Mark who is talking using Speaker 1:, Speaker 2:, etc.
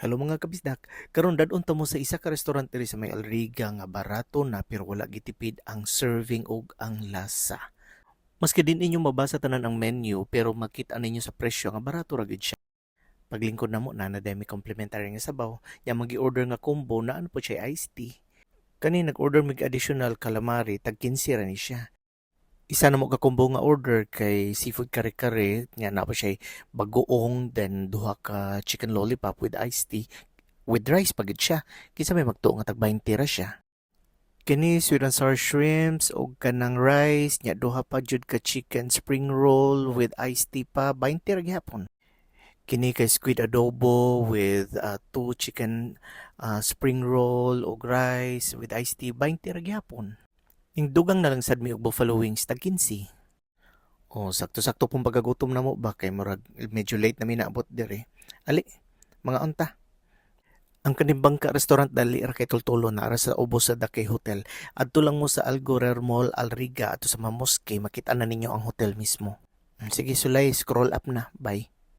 Speaker 1: Hello, mga kabisdak, karon dad-on ta mo sa isa ka restaurant diri sa may Al Rigga nga barato na pero wala gitipid ang serving ug ang lasa. Maski di ninyo mabasa tanan ang menu, pero makita ninyo sa presyo nga barato ra gyud siya. Paglingkod namo, naa na mi complimentary nga sabaw, nya magi-order nga combo, naa pod siya iced tea. Kani nag-order mig additional calamari, tag 15 ra ni siya. Isa namo ka combo nga order kay seafood kare-kare nga naa pa siya bagoong, then duha ka chicken lollipop with iced tea with rice pa gid siya. Kinsa may magtuo nga tag 20 ra siya? Kini sweet and sour shrimps og kanang rice nya duha pa jud ka chicken spring roll with iced tea pa, 20 ra gihapon. Kini kay squid adobo with two chicken spring roll og rice with iced tea, 20 ra gihapon. Ning dugang na lang sad mi og buffalo wings, tag 15. Oh, sakto-sakto pong pagkagutom namo ba kay murag medyo late na mi naabot diri. Ali, mga unta. Ang kaning Bangka Restaurant dali ra kay tultulon, naa ra sa ubos sa Dakay Hotel. Adto lang mo sa Al Ghurair Mall, Al Rigga, adto sa Mosque, makita na ninyo ang hotel mismo. Sige, sulay, scroll up na. Bye.